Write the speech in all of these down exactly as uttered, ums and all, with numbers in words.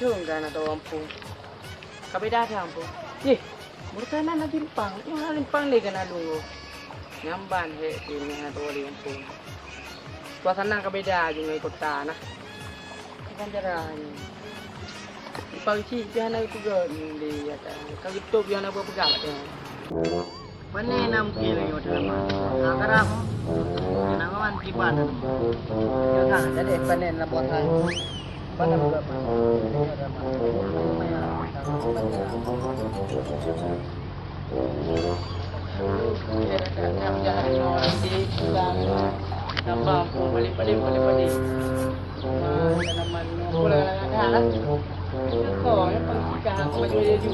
Lôn ka na tawoe gampông. Ka beda gampông. Yeh, meureuka na lagi limpang. Nyoe na limpang lé ka na lôn. Nyan ban hék pih na tawoe lé gampông. Suasana ka beda jih ngon kota na. Bukan cara ni. Limpang cit pih hana geupeugah lé ata. Ka geutôb pih hana peugah ata. Pane na mungkin lagi hotel lama. Nah, karang. Kenapa man kiban? Yo, nah, jadi pane na buat hal. Pane buat apa? Tambah, balik, balik, balik, balik. Tanaman, apa lah, lah, lah, lah. Itu kau, yang paling susah, aku baju laju.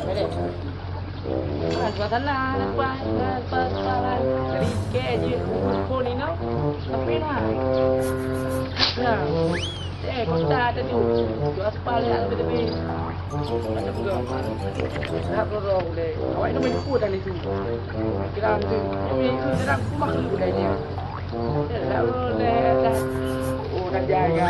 Balik. Ah, suasana, nampak, nampak, nampak, nampak, nampak. Dari K je, pun ni, no. Tapi nah. Nah. Eh, kota tadi. Dua aspal ya, tapi, tapi. Macam tu. Nak dorong deh. Awak itu main kuat dari tu. Kira tu. Tapi itu sedang aku maklum deh ni. Ya, lalu deh, dah. Oh, dah jaga.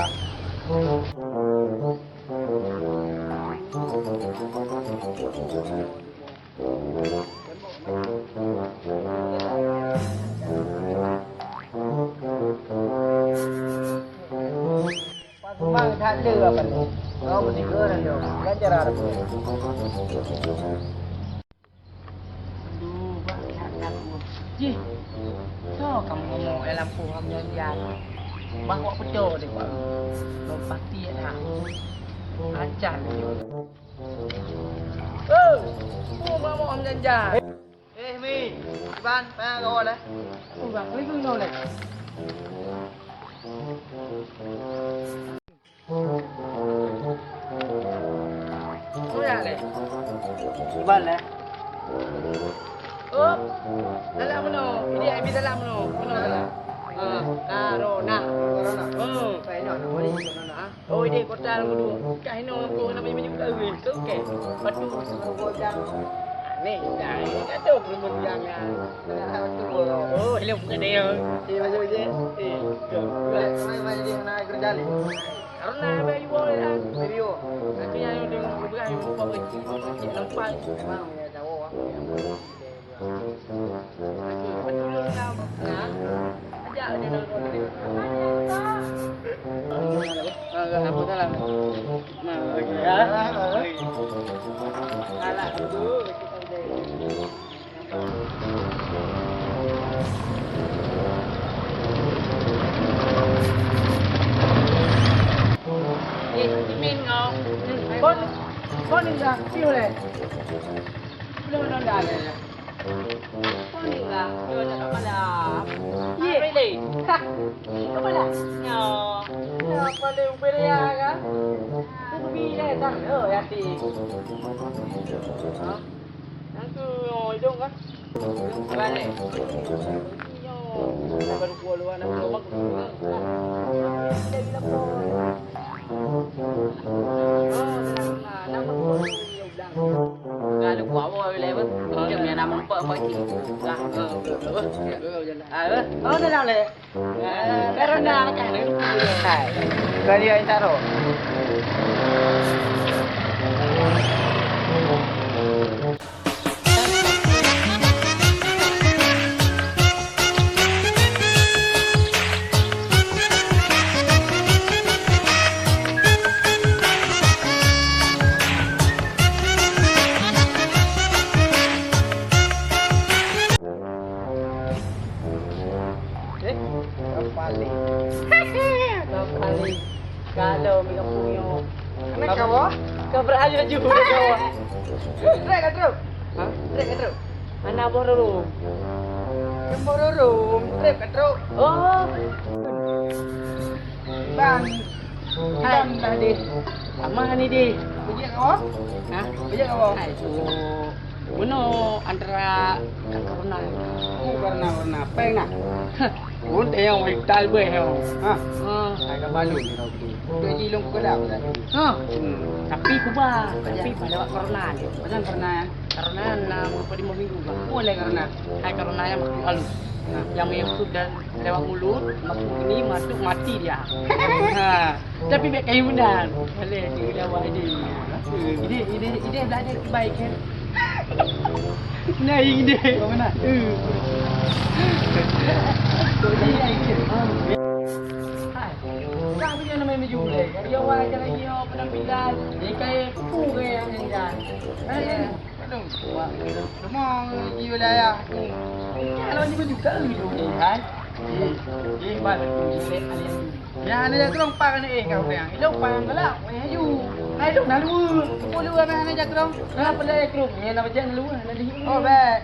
Pas memang that le apa ni? Kau bertiga dah jauh. Belajar Arab. Aduh, bah, that, that, uh. Jih. So, kamu ngomong, eh, lampu ham nyan, nyan. Bah, kok pecah deh, kok. Belum pasti ya dah. Acan. Oh, oh, mama om janjan. Eh, Mi, Iban, payah kau dah. Oh, Bang, ni tu nol eh. Oh, ya, leh. Iban, leh. Oh, salam meno. Ini Abi salam meno. Meno salam. Ah, corona. Corona. Oh, kayaknya nak beri corona, ah. Oh, idéh kota lam kudu. Kah inoe lampu hana maju-maju ka wéh. Ka okey. Patu. Aneh dah. Kata perumpun jangan. Oh, hello bukan dia. Eh, masuk je. Eh, tu. Mai, mai, dia nak kerja ni. Karena ada ibu dah. Video. Tapi yang dia bukan ibu apa cik, cik nampak. Memang ya jauh. Kon, kon dah, piye lé? Belum, belum dah. Kon dah, dia nak tak malam. Ye. Apa ni? Ha. Apa dah? Ya. Ya, apa dia upaya kan? Tapi lé dah, oh, ya ti. Ha? Nang tu, oh, hidung kan? Balik. Yo. Baru keluar luar nak keluar. Kalau gua awal bila apa? Dia punya nama lupa apa sih? Ah, eh. Oh, dah dah leh. Eh, baru nak kan. Hai. Kali yang taruh. Eh, kapali. Kapali. Kalau mi kampung nyoe. Anak kawa? Ka beralih laju dah kawa. Trek ka truk? Ha? Trek ka truk? Anak boh rurung. Boh rurung, trek ka truk? Oh. Bang. Hai. Bang dah deh. Sama ni deh. Bejek kawa? Ha? Bejek kawa? Hai, tu. Meunoe antara ka corona. Oh, corona, corona. Peng nah. Pun tayang hospital beh yo. Ha. Ha. Hai ka balon ni tau tu. Tu ji long keulah. Ha. Hmm. Tapi kuba, tapi pada wak corona ni. Pasal corona ya? Corona na berapa lima minggu bah. Boleh corona. Hai corona yang makhluk halus. Nyang meunyoe dan lewat mulut, masuk ini, masuk mati dia. Ha, tapi bèk kayu meunan. Boleh, dia lewat ini. Ini, ini, ini belajar baik kan? Nah, ini. Kau mana? Eh. Kau ni, ai, dia. Hai. Kah punya nama maju boleh. Dari awal aja lagi, oh, penampilan. Dia kayak kupu kayak yang jangan. Eh. Aduh, wah, cuma di wilayah aku. Kalau lima juta lebih dulu, kan? Eh, eh, bal, eh, kalian. Ya, anak jakrong pak kan, eh, kau yang. Itu pak yang galak, eh, yu. Nah, itu nah lu. Sepuluh anak, anak jakrong. Nah, pada jakrong. Ya, nak baca lu, nah, di. Oh, baik.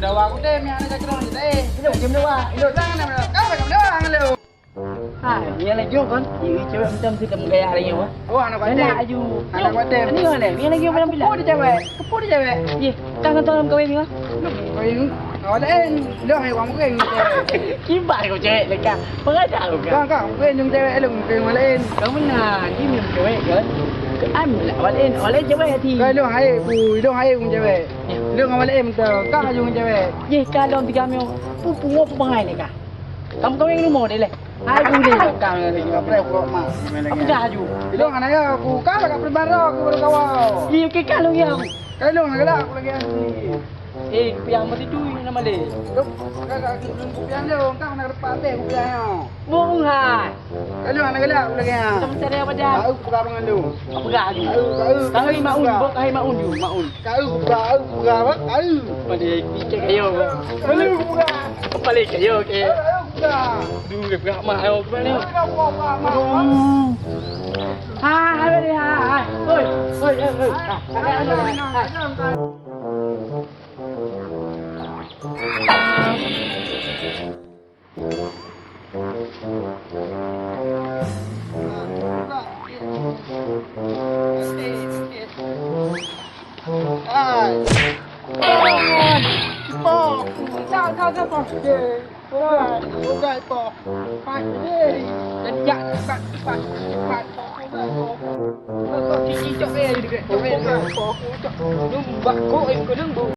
Dawa aku deh, yang anak jakrong, eh. Itu macam dawa. Itu jangan, kau macam dawa, lu. Ha, nyang laju kan? Ih, cewek macam tu dah menggaya hari ni, wah. Oh, anak batem. Anak aju. Anak batem. Ni mana? Nyang laju macam bila? Kupu dia cewek. Kupu dia cewek. Ye, kan kau dalam kawin ni, wah? Kawin. Awak lain. Dah, hai, orang mungkin cewek. Kibat kau cewek dekat. Pengajar kau kan? Kau, kau mungkin yang cewek, lu mungkin orang lain. Kau mana? Ni yang cewek kan? Kan awak lain, awak lain cewek hati. Kau lu hai, bu, lu hai, bu cewek. Lu awak lain betul. Kau aju cewek. Ye, kalau tiga mil, pu, pu, pu, pengai ni kah? Kamu kawin rumah deh leh. Hai, boleh lah kang ni, apa yang buat mak? Apa dah aju? Ilong anak ya, aku kan agak peribara aku baru kawal. Iya, oke, kalau ya. Kalau nak gelak aku lagi asli. Eh, piang mesti tu nama deh. Lu, kakak, kakak, piang dia, kau nak dapat deh, aku piang ya. Bohong hai. Kalau nak gelak aku lagi ya. Macam cara apa dah? Aku pegang dengan lu. Apa dah aju? Aku, aku, Kau hari Maun, buat hari Maun ju, Maun. Kau buka, kau buka, apa? Kau. Pada picek ayo. Kau buka. Balik ayo ke. Kau buka. Dulu ke berak mak ayo ke mana? Kau buka, mak, mak, mak. Ha, ha, ha, ha. Oi, oi, oi, oi. Ha, ha, ha, ha.